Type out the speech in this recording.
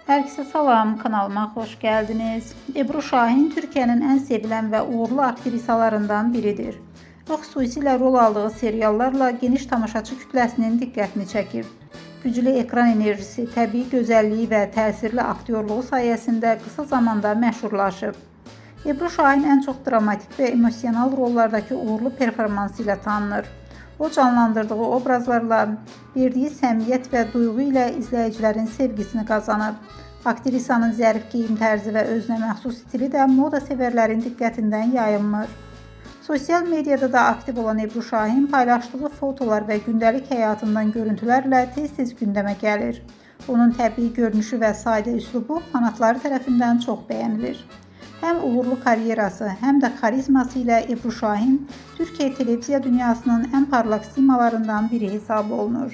Herkese salam, kanalıma hoş geldiniz. Ebru Şahin Türkiye'nin en sevilen ve uğurlu aktrisalarından biridir. O xüsusilə rol aldığı seriallarla geniş tamaşaçı kütləsinin diqqətini çəkib. Güclü ekran enerjisi, təbii gözəlliyi və təsirli aktyorluğu sayəsində qısa zamanda məşhurlaşıb. Ebru Şahin ən çox dramatik və emosional rollardakı uğurlu performansı ilə tanınır. O canlandırdığı obrazlarla, verdiyi səmimiyyət və duyğu ilə izləyicilərin sevgisini qazanıb. Aktrisanın zərif geyim tərzi və özünə məxsus stili də moda sevərlərin diqqətindən yayınmır. Sosial mediada da aktiv olan Ebru Şahin paylaşdığı fotolar və gündəlik həyatından görüntülərlə tez-tez gündəmə gəlir. Onun təbii görünüşü və sadə üslubu fanatları tərəfindən çox bəyənilir. Həm uğurlu karyerası, həm də xarizması ilə Ebru Şahin Türkiyə televiziya dünyasının ən parlaq simalarından biri hesab olunur.